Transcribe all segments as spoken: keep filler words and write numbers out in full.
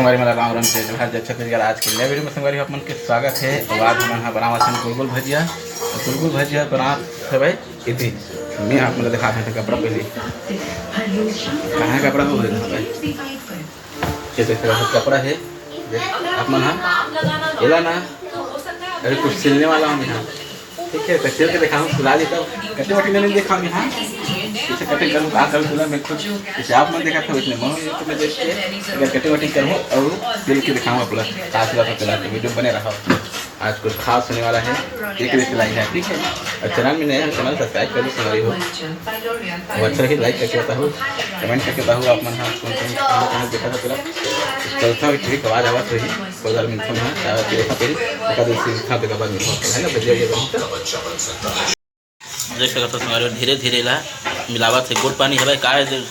संगवारी मन ला राम राम, जय जोहार, जय छत्तीसगढ़। आज के नए वीडियो में संगवारी हो आप मन के स्वागत है। तो आज हमन ह बनावत हन गुलगुल भजिया। तो गुलगुल भजिया बनात हवय इति, मैं आप मन ला दिखात हन कपड़ा पहले। कहाँ कपड़ा हो गया भाई? ये देख सकत हो कपड़ा है। देख, आप मन ह एला ना, अरे कुछ सिलने वाला हूँ मैं यहाँ। ठीक है, तो सिल के दिखाऊँ, सिला ली तब। कटिंग वटिंग नहीं दिखाऊँ मैं, हाँ। इसे कटिंग करूँ, कहाँ करूँ, सिला मैं खुद। इसे आप मन देखा था, इतने मन YouTube में देख के अगर कटिंग वटिंग करूँ और सिल के दिखाऊँ आप लोग, कहाँ सिला था, सिला तो वीडियो बने रहा। आज कुछ खास होने वाला है, एक दिन सिलाई है, ठीक है। और चैनल में नए हो, चैनल सब्सक्राइब कर लो, संगवारी हो। वो अच्छा लगे, लाइक करके बताओ, कमेंट करके बताओ, आप मन हाँ कौन कौन कहाँ देखा था पूरा। चलता हूँ, ठीक आवाज आवाज होगी, कोई बार मिलता हूँ, हाँ, चाहे फिर देखा फिर, बता दो, सीखा तो कब मिलता हूँ, है ना, बढ़िया ये बनता। देख सकत हो संगवारी हो, धीरे धीरे ला मिलावत है। गुड़ पानी हवय का है?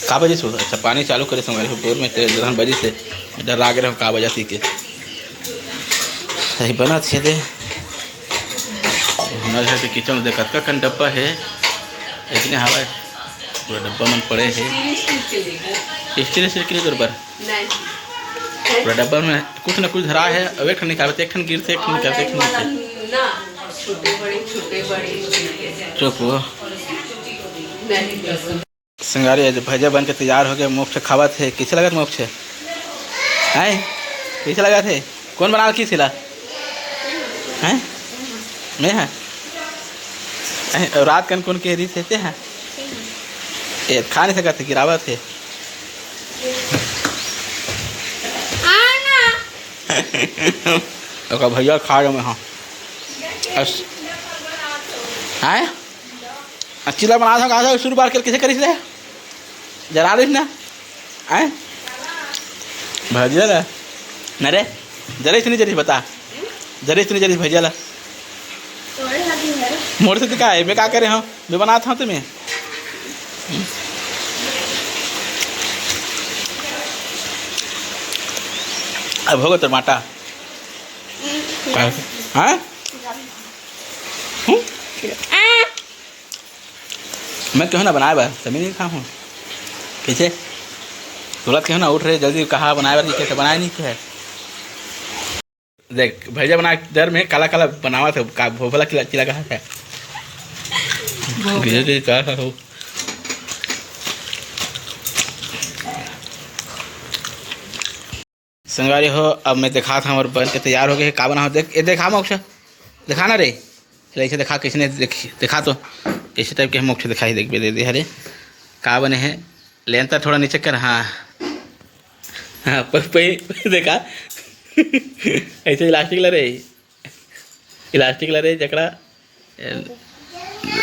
का बजे सुरू? अच्छा, पानी चालू करे संगवारी हो, बोर में तेल जहाँ बजी से डरा गे रहो का बजा सी के। सही बना छे दे। हुनर है तो किचन दे कतका कन डब्बा है, इतने हवय पूरा डब्बा मन पड़े है। स्टील स्टील के लिए। स्टील स्टील के लिए बरोबर। नहीं। पूरा डब्बा में कुछ ना कुछ धरा है, अब एक ठन निकालते, एक ठन गिरते, एक ठन निकालते, एक ठन गिरते। ना, छोटे बड़े, छोटे बड़े। चुप हो। नहीं, नहीं। संगवारी, आज भजिया बन के तैयार हो गए, मोक्ष खावत है। कैसे लगत मोक्ष? हैं? कैसे लगत है? कौन बनाल की सिला? हैं? मैं है? हैं? रात कन कौन के रीत है ते हैं? ए, खा नहीं सकत है, गिरावत है। ओकर भजिया खा रहे हैं। अस-, हैं? आ, चिल्ला बना था, कहा था, सुरु बार कर कैसे करिस रे? जरा रहिस ना? हैं? भजिया ला? ना रे, जरिस नहीं जरिस, बता। जरिस नहीं जरिस भजिया ला? मोर से तो का है, मैं का करे हूँ? मैं बनात हूँ तुम्हें। अब होगा टमाटर। हाँ? हम्म? मैं कहूँ ना बनाए बर, तभी नहीं खाऊँ। कैसे? तुरंत कहूँ ना, उठ रहे जल्दी, कहा बनाए बर, कैसे बनाए नहीं है। देख, भैया बना डर में काला काला बनावत है, का भोभला चिला, चिला कहा है। भोभला। धीरे धीरे कहा हो। संगवारी हो, अब मैं दिखात हूँ, और बन के तैयार हो गए। का बना हो? देख, ये देखा मोक्ष, दिखा ना रे, चल, ऐसे दिखा, किसने देख, दिखा तो, कैसे टाइप के हम मोक्ष दिखाई, देख, दे दे, अरे, का बने है, लेंता थोड़ा नीचे कर, हाँ, हाँ, प-, प-, प-, देखा, ऐसे इलास्टिक ला रे, इलास्टिक ला रे, जकड़ा, ए,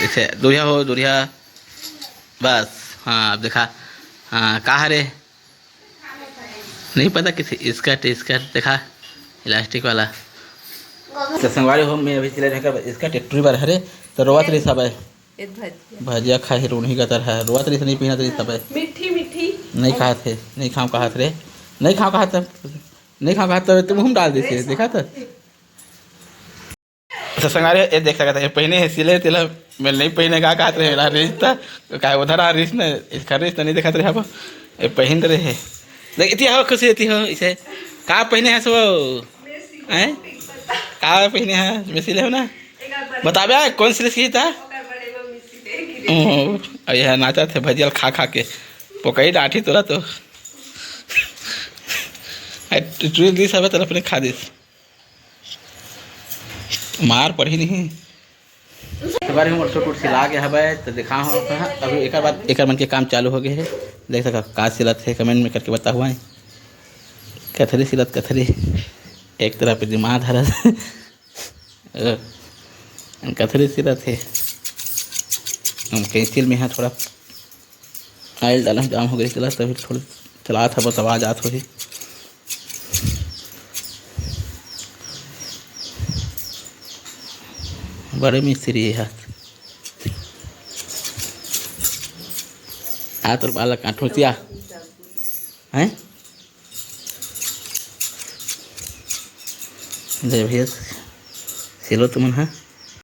ऐसे, दूरिया हो, दूरिया, बस, हाँ, अब देखा, हाँ, का हरे, नहीं पता किसी, स्कर्ट, स्कर्ट देखा, इलास्टिक वाला। तो संगवारी हो, मैं अभी सिलाई रहकर स्कर्ट एक टूरी बार हरे, तो रोवत रही सब है। भजिया खाए रोनही का तरह, रोवत रही से नहीं पहनत रही सब है। मीठी मीठी। नहीं खात है, नहीं खाऊं कहत रे, नहीं खाऊं कहत, नहीं खाऊं कहत, तब तुम हम डाल देते, देखा था। तो संगवारी, ये देख सकत हे, ये पहिने हे सिले, तेला मैं नहीं पहिने का कहत रहे, मेरा रिश्ता, तो का उधर आ रिश्ता, इसका रिश्ता नहीं दिखत रहे, अब ये पहिन रहे हे। देख, इति हो खुशी, इति हो, इसे का पहिने हे सो, हैं? का पहिने हे? मैं सिले हो ना? बताबे, कौन सिले की था? ओ, अब यह नाचा थे भजियल खा खा के, पोकई डांठी तोरा तो। आ, तू दिस हवे, तेला अपने खा दिस। मार पड़ही नहीं। तो बार हमर सूट उट सिला के हवय, तो देखा हो, अभी एकर बाद एकर मन के काम चालू हो गए है। देख सका का सिलत है, कमेंट में करके बता हुआ है। कथरी सिलत कथरी, एक तरह पे दिमाग धरत। अ, कथरी सिलत है। हम कैंसिल में है थोड़ा। आयल डालम जाम हो गई, चला तभी थोड़ी चलात हबो, आवाज आत होही। बड़े मिस्त्री हे हाथ। आ तोर बालक आठोसिया। हैं? दे भैया, सिलो तुमन हा।